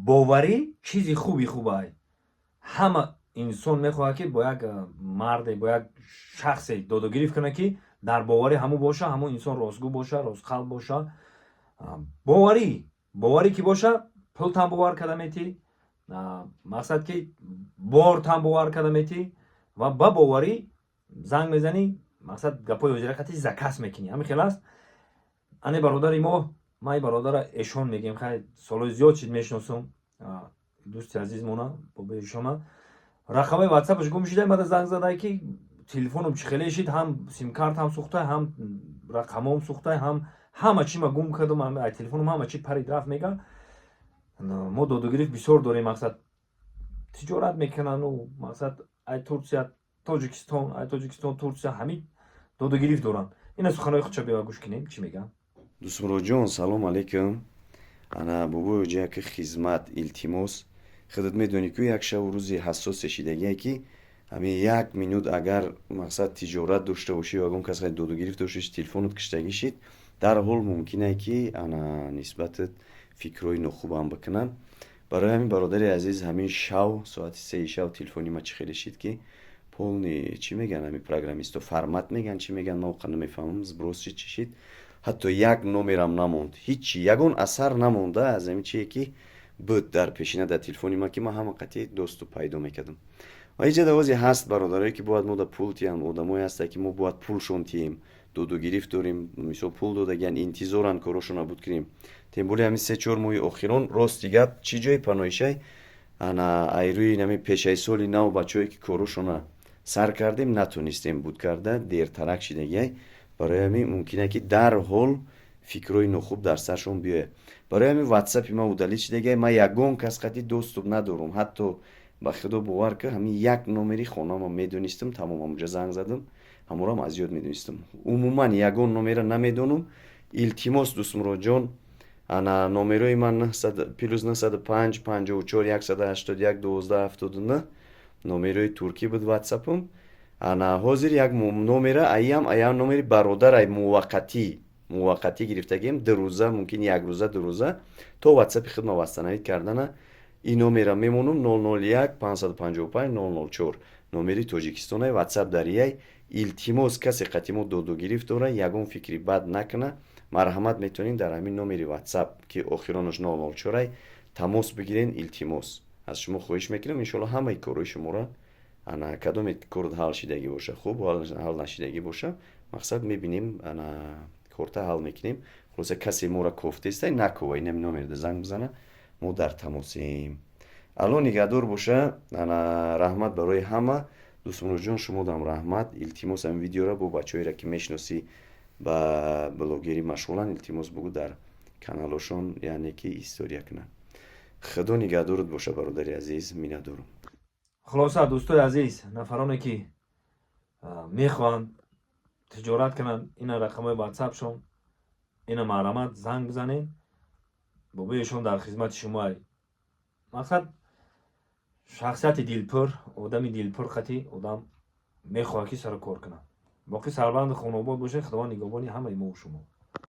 Боварӣ чизи хуби хубай. Ҳама инсон мехоҳад, ки бо як марде, бо як шахсе додугирифт кунад, ки дар боварӣ ҳамун боша, ҳамун инсон ростгӯ боша, ростқалб боша. Боварӣ ки боша, пултам бовар карда метӣ, мақсад ки бортам бовар карда метӣ ва ба боварӣ занг мезанӣ, мақсад гапҳои ҳозира қати заказ мекунӣ. Ҳамин хел аст. Ане бародари мо, ман и бародара Эшон мегем, хай, солҳои зиёд шид мешиносум, дӯсти азизмона, бобои Эшона. Рақамаи ватсапаш гум шуда, мада занг задай, ки телефоном чӣ хеле шид, ҳам симкартам сӯхтай, ҳам рақамом сӯхтай, ҳам ҳама чи ма гум кардам, ай телефоном ҳама чи парид рафт, мега. Мо додугирифт бисёр дорем, мақсад тиҷорат мекунану мақсад ай Турсия Тоҷикистон, ай Тоҷикистон Турсия, ҳамин додугирифт доранд. Ина суханои худша бева гӯш кунем, чӣ мегӯям. Дӯстмуроҷон, салом алейкум. Ана, бобои ҳоҷа, яке хизмат, илтимос. Худат медонӣ, ку як шабу рӯзи ҳассосе шидагие, ки ҳамин як минут агар, мақсад, тиҷорат дошта бошӣ ё ягон кас додугирифт дошта бошӣ, телефонат киштагӣ шид, дарҳол мумкине, ки ана нисбатат фикрҳои нохубам бикунанд. Барои ҳамин, бародари азиз, ҳамин шав соати 3-и шав телефони ма чӣ хеле шид, ки полный, чӣ мегӯянд ҳамин программисто, формат мегӯянд, чӣ мегӯянд, ман оқа намефаҳмам, сброс шид, чӣ шид, ҳатто як номерам намонд, ҳичи, ягон асар намонда аз ҳамин чие, ки буд дар пешина дар телефони ман, ки ман ҳама қатъи доступ пайдо мекардам. Ва иҷа давозе ҳаст, бародарое, ки бояд мо да пул тиҳанд, одамое ҳастанд, ки мо бояд пулшон тиҳем, додугирифт дорем, мисол, пул додагиян, интизоранд корошонро буд кунем. Тем более ҳамин 3-4 моҳи охирон, рости гап, чӣ ҷои паноҳишай, ана айрӯи нами пешаи соли нав бачаҳое, ки корошона сар кардем, натонистем буд карда, дертарак шидагиай. Барои ҳамин мумкине, ки дарҳол фикрҳои нохуб дар саршон биёяд. Барои ҳамин ватсапи ман удалить шидагиай, ман ягон кас қатъи доступ надорум. Ҳатто, ба худо бовар кар, ҳамин як номери хонаама медонистам, тамом, ҳамуҷа занг задам, ҳаморам аз ёд медонистам. Умуман ягон номера намедонам. Илтимос, дӯстмуроҷон, ана номерои ман +905 54 181 12 79, номерои туркӣ буд ватсапам. Ана ҳозир як номера аям, аям номери бародар ай, муваққатӣ гирифтагием, 2 рӯза, мумкин як рӯза, 2 рӯза, то ватсапи худма восстановить кардана ин номера мемонам: 001 555 004, номери Тоҷикистонай, ватсап дарияй. Илтимос, касе қатъи мо додугирифт дора, ягон фикри бад накуна, марҳамат, метавонед дар ҳамин номери ватсап, ки охиронаш 004, тамос бигирен. Илтимос, аз шумо хоҳиш мекунам. Иншоалло, ҳамаи корҳои шуморо, ана кадоме кор ҳал шидагӣ боша, хуб, ҳал нашидагӣ боша, мақсад, мебинем, ана корта ҳал мекунем. Хулоса, касе моро кофтестай, накова, инами номерда занг бизана, мо дар тамосем. Алло нигаҳдор боша. Ана, раҳмат барои ҳама. Дӯстмуроҷон, шумодам раҳмат. Илтимос, ҳамин видеоро бо бачаҳоеро, ки мешиносӣ, ба блогерӣ машғуланд, илтимос, бугӯ дар каналошон, яъне ки история кунанд. Худо нигаҳдорат боша, бародари азиз, миннатдорам. Хулоса, дӯстои азиз, нафароне, ки мехоҳанд тиҷорат кунанд, ина рақамҳои ватсапшон, ина марҳамат, занг бизанед. Бобои Эшон дар хизмати шумоай. Мақсад, шахсияти дилпур, одами дилпур қатӣ одам мехоҳад, ки сару кор кунад. Боқӣ сарбанду хонобод бошед. Худованд нигаҳбони ҳамаи мову шумо.